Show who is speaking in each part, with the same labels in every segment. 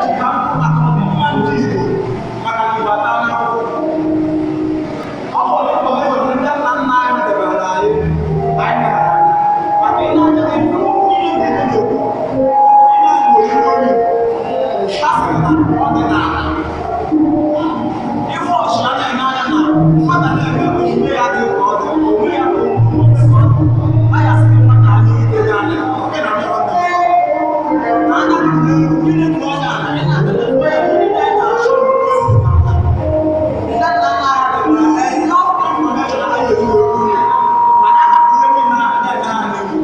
Speaker 1: ji ka mkpụ maka ọdịmma ndị Igbo, maka na Igbo ata n'akwụkwọ. Ọ nwere mkpa e nwere ndị nna nna anyị debere anyị, anyị gara anya maka ị na-anya na ife okwu niile ndị Igbo na-ekwu, okwu niile anyị nwere ihe olu a sịrị na ọdịnala. Ife ọchị anaghị n'anya na nwata na-eme omume ya dị ka ọ dị omume ya bụ omume ka ọ dị anya sị nwata anya ike n'anya ị na-anya na anya dị n'elu gịnị ka ọ na ị na-anya na ebe niile anyị na-achọ ndị nna nna ha dị na ihe ọkụ information anaghị ekwu okwu ya, mana ahapụ ihe niile ahụ na-eme ha n'egwu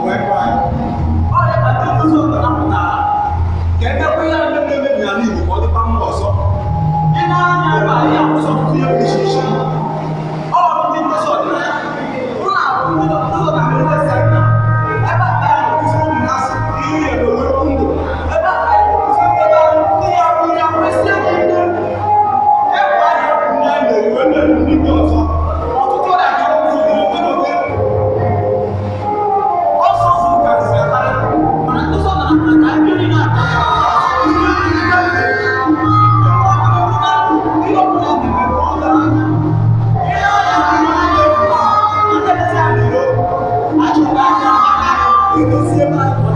Speaker 1: wee kpọọ ya. Ọ ya ka ndị nduzi ọdịnala pụtara ka emekwa ihe ndị na-emebi n'ala Igbo ka ọ dịkwa mma ọzọ. Ị na-anya ebe a, ihe akwụsị ọtụtụ ihe dị iche iche. Ọ bụ ndị ndozi ọdịnala ụlọ akwụkwọ ndị ndozi ọdịnala ebe a ka anyị na-akụziri ụmụazị ihe ya eme ndụ, ebe a ka anyị na-akụziri ndị anyị ndị ya bụ ya kwesị ike ebe anyị hapụ ndị anyị na-ewu eme ndị ọzọ. Ọtụtụ ọrịa nke oge ọsọ ọsọ karịsịrị akarị, mana ndozi ọdịnala ka anyị mmiri na-ata ihe ọbụla na-eme ka ọ doo anya. Ihe anya na-eme, ndị na-eme iro achọrọ aka edozi ebe anyị.